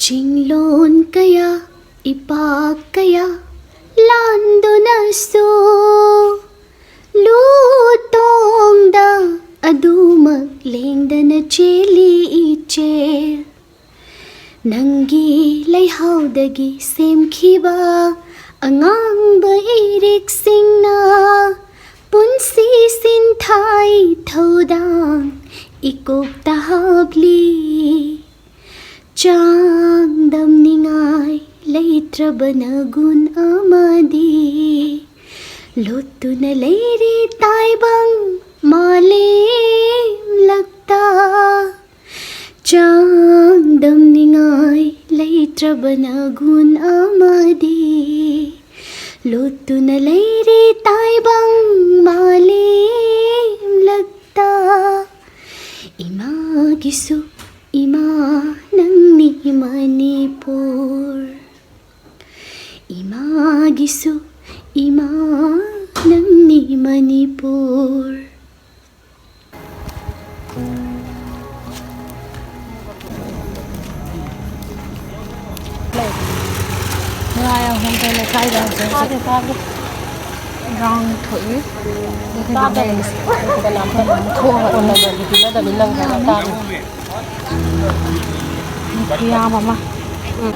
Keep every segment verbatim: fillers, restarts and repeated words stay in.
ꯆꯤꯡꯂꯣꯟ ꯀꯌꯥ, ꯏꯄꯥꯛ ꯀꯌꯥ ꯂꯥꯟꯗꯨꯅꯁꯨ, ꯂꯨ ꯇꯣꯡꯗ ꯑꯗꯨꯃꯛ ꯂꯦꯡꯗꯅ ꯆꯦꯜꯂꯤ ꯏꯆꯦꯜ꯫ ꯅꯪꯒꯤ ꯂꯩꯍꯥꯎꯗꯒꯤ ꯁꯦꯝꯈꯤꯕ ꯑꯉꯥꯡꯕ ꯏꯔꯤꯛꯁꯤꯡꯅ ꯄꯨꯟꯁꯤ ꯁꯤꯟꯊꯥꯏ ꯊꯧꯗꯥꯡ ꯏꯀꯣꯛꯇ ꯍꯥꯞꯂꯤ꯫ ꯆꯥꯡꯗꯝꯅꯤꯡꯉꯥꯏ ꯂꯩꯇ꯭ꯔꯕ ꯅꯒꯨꯟ ꯑꯃꯗꯤ ꯂꯣꯠꯇꯨꯅ ꯂꯩꯔꯤ ꯇꯥꯏꯕꯪ ꯃꯥꯂꯦꯝꯂꯛꯇ꯫ ꯆꯥꯡꯗꯝꯅꯤꯡꯉꯥꯏ ꯂꯩꯇ꯭ꯔꯕ ꯅꯒꯨꯟ ꯑꯃꯗꯤ ꯂꯣꯠꯇꯨꯅ ꯂꯩꯔꯤ ꯇꯥꯏꯕꯪ ꯃꯥꯂꯦꯝꯂꯛꯇ꯫ ꯏꯃꯥꯒꯤꯁꯨ ꯏꯃꯥ ꯅꯪꯅꯤ ꯃꯅꯤꯄꯨꯔ꯫ ꯏꯃꯥꯒꯤꯁꯨ ꯏꯃꯥ ꯅꯪꯅꯤ ꯃꯅꯤꯄꯨꯔ꯫ ꯃꯌꯥꯝ ꯍꯣꯡꯗꯣꯏ ꯂꯩꯀꯥꯏꯗ ꯍꯧꯖꯤꯛ ꯍꯧꯖꯤꯛ ꯏꯔꯥꯡ ꯊꯣꯛꯏ꯫ ꯑꯗꯨꯒꯤꯗꯨꯅꯦ ꯊꯣꯛꯑꯒ ꯎꯅꯕꯗꯤ ꯄꯤꯅꯗꯕꯅꯤ ꯅꯪ ꯀꯩꯅꯣ ꯇꯥꯔꯤ꯫ ꯈꯨꯌꯥꯝ ꯑꯃ꯫ ꯎꯝ꯫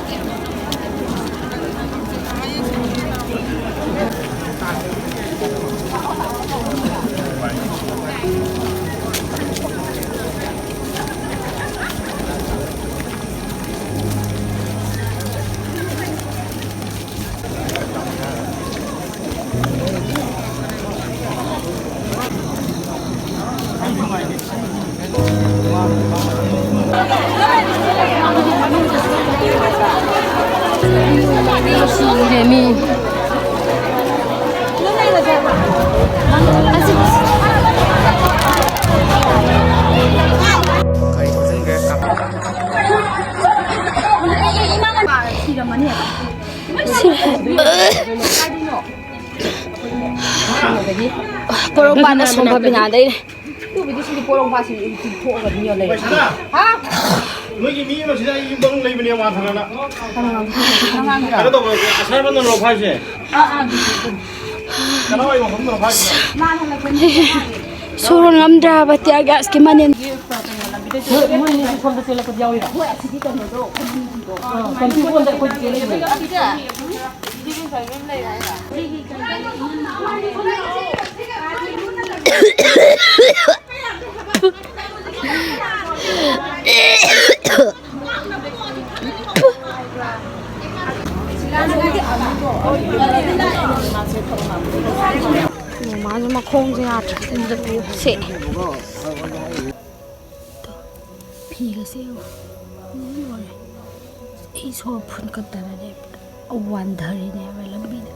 ꯄꯣꯔꯣꯝꯄꯥꯠꯅ ꯁꯣꯝ ꯐꯕꯤꯅꯥꯗꯩꯅꯦ꯫ ꯑꯗꯨꯕꯨꯗꯤ ꯁꯤꯗꯤ ꯄꯣꯔꯣꯝꯄꯥꯠꯁꯤꯗꯤ ꯆꯤꯡꯊꯣꯛꯑꯒ ꯑꯗꯨꯝ ꯌꯣꯜꯂꯦ꯫ ꯍꯥ? ꯅꯣꯏꯒꯤ ꯃꯤ ꯑꯃꯁꯤꯗ ꯑꯩ ꯌꯨꯝꯗ ꯑꯃꯨꯛ ꯂꯩꯕꯅꯦ, ꯋꯥ ꯊꯥꯡꯒꯠꯅ꯫ ꯀꯩꯅꯣ ꯇꯧꯕ, ꯑꯁꯥꯏ ꯃꯅꯨꯡꯗ ꯂꯧ ꯐꯥꯏꯁꯦ꯫ ꯀꯅꯥꯋꯥꯏ ꯃꯐꯝꯗꯅꯣ ꯐꯥꯏꯁꯦ? ꯁꯣꯔ ꯍꯣꯟ ꯉꯝꯗ꯭ꯔꯦ ꯍꯥꯏꯕ tear gas ꯀꯤ ꯃꯅꯤꯟ꯫ ꯃꯣꯏ, ꯃꯣꯏ ꯑꯅꯤꯁꯤ ꯁꯣꯝꯗ ꯆꯦꯜꯂꯛꯄꯗꯤ ꯌꯥꯎꯔꯤꯔꯣ? ꯍꯣꯏ, ꯑꯁꯤꯗꯤ ꯀꯩꯅꯣꯗꯣ, ꯑꯥ, ꯀꯟꯇ꯭ꯔꯤ ꯄꯣꯟꯗ ꯑꯩꯈꯣꯏ ꯆꯦꯜꯂꯛꯏꯅꯦ꯫ ꯃꯃꯥꯁꯨ ꯃꯈꯣꯡꯁꯦ ꯌꯥꯗ꯭ꯔꯦ꯫ ꯁꯦ꯫ ꯐꯤꯒꯁꯦ ꯌꯦꯡꯉꯣ꯫ ꯂꯣꯏꯔꯦ꯫ ꯑꯩ ꯁꯣꯔ ꯐꯨꯟꯀꯠꯇꯅꯅꯦ ꯋꯥꯟꯊꯔꯤꯅꯦꯕ ꯂꯝꯕꯤꯗ꯫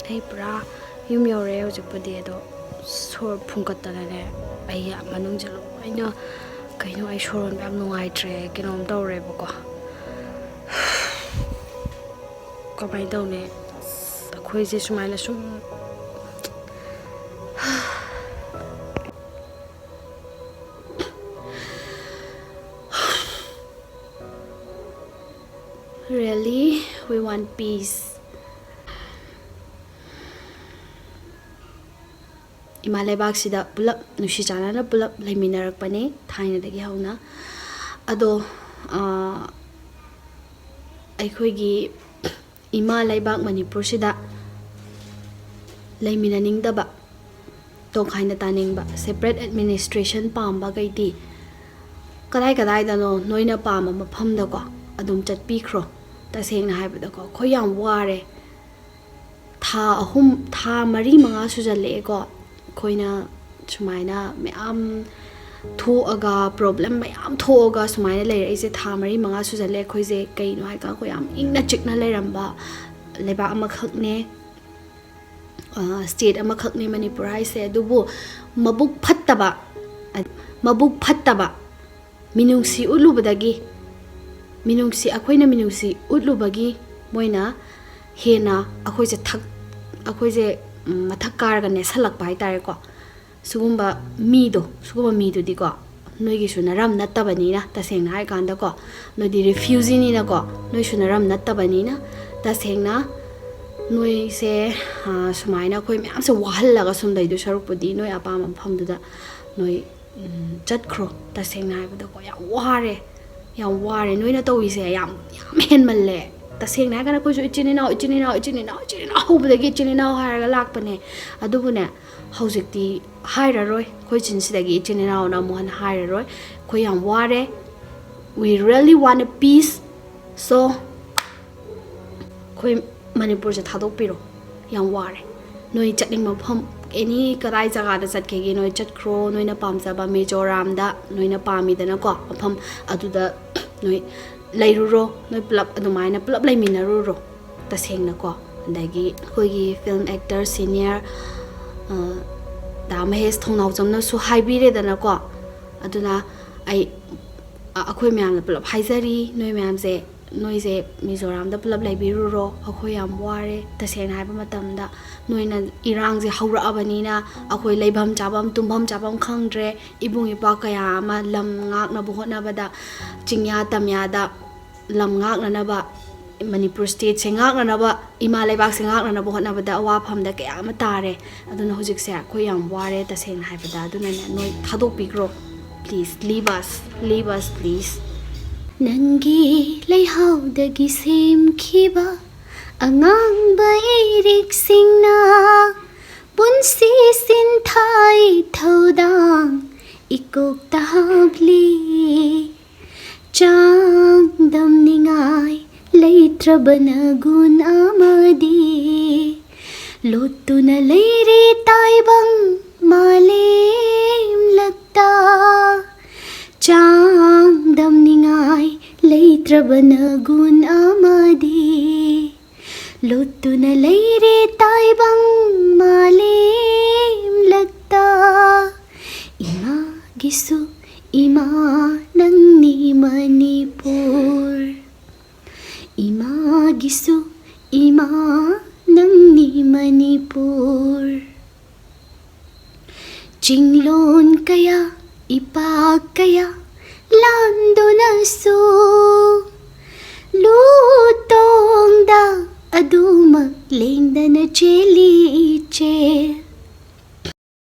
ꯑꯩ ꯄꯨꯔꯥ ꯌꯨꯝ ꯌꯧꯔꯦ ꯍꯧꯖꯤꯛꯄꯨꯗꯤ, ꯑꯗꯣ ꯁꯣꯔ ꯐꯨꯟꯀꯠꯇꯅꯅꯦ ꯑꯩ ꯃꯅꯨꯡꯁꯦ ꯂꯣꯏꯅ ꯀꯩꯅꯣ, ꯑꯩ ꯁꯣꯔ ꯍꯣꯟꯕ ꯌꯥꯝ ꯅꯨꯡꯉꯥꯏꯇ꯭ꯔꯦ, ꯀꯩꯅꯣꯝ ꯇꯧꯔꯦꯕꯀꯣ꯫ ꯀꯃꯥꯏꯅ ꯇꯧꯅꯤ? ꯑꯁ, ꯑꯩꯈꯣꯏꯁꯦ ꯁꯨꯃꯥꯏꯅ ꯁꯨꯝ Really, we want peace. ꯏꯃꯥ ꯂꯩꯕꯥꯛꯁꯤꯗ ꯄꯨꯂꯞ ꯅꯨꯡꯁꯤ ꯆꯥꯟꯅꯅ ꯄꯨꯂꯞ ꯂꯩꯃꯤꯟꯅꯔꯛꯄꯅꯦ ꯊꯥꯏꯅꯗꯒꯤ ꯍꯧꯅ꯫ ꯑꯗꯣ, ꯑꯥ, ꯑꯩꯈꯣꯏꯒꯤ ꯏꯃꯥ ꯂꯩꯕꯥꯛ ꯃꯅꯤꯄꯨꯔꯁꯤꯗ ꯂꯩꯃꯤꯟꯅꯅꯤꯡꯗꯕ, ꯇꯣꯈꯥꯏꯅ ꯇꯥꯅꯤꯡꯕ, separate administration ꯄꯥꯝꯕꯈꯩꯗꯤ ꯀꯗꯥꯏ ꯀꯗꯥꯏꯗꯅꯣ ꯅꯣꯏꯅ ꯄꯥꯝꯕ ꯃꯐꯝꯗꯀꯣ ꯑꯗꯨꯝ ꯆꯠꯄꯤꯈ꯭ꯔꯣ꯫ ꯇꯁꯦꯡꯅ ꯍꯥꯏꯕꯗꯀꯣ, ꯑꯩꯈꯣꯏ ꯌꯥꯝ ꯋꯥꯔꯦ꯫ ꯊꯥ ꯑꯍꯨꯝ, ꯊꯥ ꯃꯔꯤ ꯃꯉꯥ ꯁꯨꯖꯜꯂꯛꯑꯦꯀꯣ, ꯑꯩꯈꯣꯏꯅ ꯁꯨꯃꯥꯏꯅ ꯃꯌꯥꯝ ꯊꯣꯛꯑꯒ, problem ꯃꯌꯥꯝ ꯊꯣꯛꯑꯒ ꯁꯨꯃꯥꯏꯅ ꯂꯩꯔꯛꯏꯁꯦ꯫ ꯊꯥ ꯃꯔꯤ ꯃꯉꯥ ꯁꯨꯖꯜꯂꯦ꯫ ꯑꯩꯈꯣꯏꯁꯦ ꯀꯩꯅꯣ ꯍꯥꯏꯀꯥꯟꯗ, ꯑꯩꯈꯣꯏ ꯌꯥꯝ ꯏꯪꯅ ꯆꯤꯛꯅ ꯂꯩꯔꯝꯕ ꯂꯩꯕꯥꯛ ꯑꯃꯈꯛꯅꯦ, state ꯑꯃꯈꯛꯅꯦ ꯃꯅꯤꯄꯨꯔ ꯍꯥꯏꯁꯦ꯫ ꯑꯗꯨꯕꯨ ꯃꯕꯨꯛ ꯐꯠꯇꯕ, ꯃꯕꯨꯛ ꯐꯠꯇꯕ, ꯃꯤꯅꯨꯡꯁꯤ ꯎꯠꯂꯨꯕꯗꯒꯤ ꯃꯤꯅꯨꯡꯁꯤ, ꯑꯩꯈꯣꯏꯅ ꯃꯤꯅꯨꯡꯁꯤ ꯎꯠꯂꯨꯕꯒꯤ ꯃꯣꯏꯅ ꯍꯦꯟꯅ ꯑꯩꯈꯣꯏꯁꯦ ꯊꯛ ꯑꯩꯈꯣꯏꯁꯦ ꯎꯝ, ꯃꯊꯛ ꯀꯥꯔꯒ ꯅꯦꯠꯁꯜꯂꯛꯄ ꯍꯥꯏꯇꯥꯔꯦꯀꯣ꯫ ꯁꯤꯒꯨꯝꯕ ꯃꯤꯗꯣ, ꯁꯤꯒꯨꯝꯕ ꯃꯤꯗꯨꯗꯤꯀꯣ, ꯅꯣꯏꯒꯤꯁꯨ ꯅꯔꯝ ꯅꯠꯇꯕꯅꯤꯅ, ꯇꯁꯦꯡꯅ ꯍꯥꯏꯔꯀꯥꯟꯗꯀꯣ, ꯅꯣꯏꯗꯤ ꯔꯤꯐ꯭ꯌꯨꯖꯤꯅꯤꯅꯀꯣ, ꯅꯣꯏꯁꯨ ꯅꯔꯝ ꯅꯠꯇꯕꯅꯤꯅ, ꯇꯁꯦꯡꯅ ꯅꯣꯏꯁꯦ, ꯑꯥ, ꯁꯨꯃꯥꯏꯅ ꯑꯩꯈꯣꯏ ꯃꯌꯥꯝꯁꯦ ꯋꯥꯍꯜꯂꯒ ꯁꯨꯝ ꯂꯩꯗꯣꯏ ꯁꯔꯨꯛꯄꯨꯗꯤ, ꯅꯣꯏ ꯑꯄꯥꯝꯕ ꯃꯐꯝꯗꯨꯗ ꯅꯣꯏ, ꯎꯝ, ꯆꯠꯈ꯭ꯔꯣ꯫ ꯇꯁꯦꯡꯅ ꯍꯥꯏꯕꯗꯀꯣ, ꯌꯥꯝ ꯋꯥꯔꯦ, ꯌꯥꯝ ꯋꯥꯔꯦ꯫ ꯅꯣꯏꯅ ꯇꯧꯔꯤꯁꯦ ꯌꯥꯝ, ꯌꯥꯝ ꯍꯦꯟꯃꯜꯂꯦ꯫ ꯇꯁꯦꯡꯅ ꯍꯥꯏꯔꯒꯅ ꯑꯩꯈꯣꯏꯁꯨ ꯏꯆꯤꯟ ꯏꯅꯥꯎ, ꯏꯆꯤꯟ ꯏꯅꯥꯎ, ꯏꯆꯤꯟ ꯏꯅꯥꯎ, ꯏꯆꯤꯟ ꯏꯅꯥꯎ ꯍꯧꯕꯗꯒꯤ ꯏꯆꯤꯟ ꯏꯅꯥꯎ ꯍꯥꯏꯔꯒ ꯂꯥꯛꯄꯅꯦ꯫ ꯑꯗꯨꯕꯨꯅꯦ, ꯍꯧꯖꯤꯛꯇꯤ ꯍꯥꯏꯔꯔꯣꯏ꯫ ꯑꯩꯈꯣꯏ ꯆꯤꯟꯁꯤꯗꯒꯤ ꯏꯆꯤꯟ ꯏꯅꯥꯎꯅ ꯑꯃꯨꯛ ꯍꯟꯅ ꯍꯥꯏꯔꯔꯣꯏ꯫ ꯑꯩꯈꯣꯏ ꯌꯥꯝ ꯋꯥꯔꯦ꯫ We really want a peace. So, ꯑꯩꯈꯣꯏ ꯃꯅꯤꯄꯨꯔꯁꯦ ꯊꯥꯗꯣꯛꯄꯤꯔꯣ꯫ ꯌꯥꯝ ꯋꯥꯔꯦ꯫ ꯅꯣꯏ ꯆꯠꯅꯤꯡꯕ ꯃꯐꯝ, ꯑꯦꯅꯤ ꯀꯗꯥꯏ ꯖꯒꯥꯗ ꯆꯠꯀꯦꯒꯦ, ꯅꯣꯏ ꯆꯠꯈ꯭ꯔꯣ꯫ ꯅꯣꯏꯅ ꯄꯥꯝꯖꯕ ꯃꯤꯖꯣꯔꯥꯝꯗ, ꯅꯣꯏꯅ ꯄꯥꯝꯃꯤꯗꯅꯀꯣ ꯃꯐꯝ, ꯑꯗꯨꯗ ꯅꯣꯏ ꯂꯩꯔꯨꯔꯣ꯫ ꯅꯣꯏ ꯄꯨꯂꯞ ꯑꯗꯨꯃꯥꯏꯅ ꯄꯨꯂꯞ ꯂꯩꯃꯤꯟꯅꯔꯨꯔꯣ, ꯇꯁꯦꯡꯅꯀꯣ꯫ ꯑꯗꯒꯤ ꯑꯩꯈꯣꯏꯒꯤ ꯐꯤꯂꯝ ꯑꯦꯛꯇꯔ ꯁꯤꯅꯤꯌꯔ, ꯑ, ꯗꯥ ꯃꯍꯦꯁ ꯊꯧꯅꯥꯎꯖꯝꯅꯁꯨ ꯍꯥꯏꯕꯤꯔꯦꯗꯅꯀꯣ꯫ ꯑꯗꯨꯅ ꯑꯩ, ꯑ, ꯑꯩꯈꯣꯏ ꯃꯌꯥꯝꯅ ꯄꯨꯂꯞ ꯍꯥꯏꯖꯔꯤ, ꯅꯣꯏ ꯃꯌꯥꯝꯁꯦ, ꯅꯣꯏꯁꯦ ꯃꯤꯖꯣꯔꯥꯝꯗ ꯄꯨꯂꯞ ꯂꯩꯕꯤꯔꯨꯔꯣ꯫ ꯑꯩꯈꯣꯏ ꯌꯥꯝ ꯋꯥꯔꯦ꯫ ꯇꯁꯦꯡꯅ ꯍꯥꯏꯕ ꯃꯇꯝꯗ, ꯅꯣꯏꯅ ꯏꯔꯥꯡꯁꯦ ꯍꯧꯔꯛꯑꯕꯅꯤꯅ ꯑꯩꯈꯣꯏ ꯂꯩꯐꯝ ꯆꯥꯐꯝ, ꯇꯨꯝꯐꯝ ꯆꯥꯐꯝ ꯈꯪꯗ꯭ꯔꯦ꯫ ꯏꯕꯨꯡ ꯏꯄ꯭ꯋꯥ ꯀꯌꯥ ꯑꯃ ꯂꯝ ꯉꯥꯛꯅꯕ ꯍꯣꯠꯅꯕꯗ, ꯆꯤꯡꯌꯥ ꯇꯝꯌꯥꯗ ꯂꯝ ꯉꯥꯛꯅꯅꯕ, ꯃꯅꯤꯄꯨꯔ ꯁ꯭ꯇꯦꯠꯁꯦ ꯉꯥꯛꯅꯅꯕ, ꯏꯃꯥ ꯂꯩꯕꯥꯛꯁꯦ ꯉꯥꯛꯅꯅꯕ ꯍꯣꯠꯅꯕꯗ ꯑꯋꯥꯐꯝꯗ ꯀꯌꯥ ꯑꯃ ꯇꯥꯔꯦ꯫ ꯑꯗꯨꯅ ꯍꯧꯖꯤꯛꯁꯦ ꯑꯩꯈꯣꯏ ꯌꯥꯝ ꯋꯥꯔꯦ, ꯇꯁꯦꯡꯅ ꯍꯥꯏꯕꯗ꯫ ꯑꯗꯨꯅꯅꯦ, ꯅꯣꯏ ꯊꯥꯗꯣꯛꯄꯤꯈ꯭ꯔꯣ꯫ Please, leave us, leave us, please. ꯅꯪꯒꯤ ꯂꯩꯍꯥꯎꯗꯒꯤ ꯁꯦꯝꯈꯤꯕ ꯑꯉꯥꯡꯕ ꯏꯔꯤꯛꯁꯤꯡꯅ ꯄꯨꯟꯁꯤ ꯁꯤꯟꯊꯥꯏ ꯊꯧꯗꯥꯡ ꯏꯀꯣꯛꯇ ꯍꯥꯞꯂꯤ꯫ ꯆꯥꯡꯗꯝꯅꯤꯡꯉꯥꯏ ꯂꯩꯇ꯭ꯔꯕ ꯅꯒꯨꯟ ꯑꯃꯗꯤ ꯂꯣꯠꯇꯨꯅ ꯂꯩꯔꯦ ꯇꯥꯏꯕꯪ ꯃꯥꯂꯦꯝꯂꯛꯇ꯫ ꯆꯥꯡꯗꯝꯅꯤꯡꯉꯥꯏ ꯂꯩꯇ꯭ꯔꯕ ꯅꯒꯨꯟ ꯑꯃꯗꯤ ꯂꯣꯠꯇꯨꯅ ꯂꯩꯔꯦ ꯇꯥꯏꯕꯪ ꯃꯥꯂꯦꯝꯂꯛꯇ꯫ ꯏꯃꯥꯒꯤꯁꯨ ꯏꯃꯥ ꯅꯪꯅꯤ ꯃꯅꯤꯄꯨꯔ꯫ ꯏꯄꯥꯒꯤꯁꯨ ꯏꯃꯥ ꯅꯪꯅꯤ ꯃꯅꯤꯄꯨꯔ꯫ ꯆꯤꯡꯂꯣꯟ ꯀꯌꯥ, ꯏꯄꯥ ꯀꯌꯥ,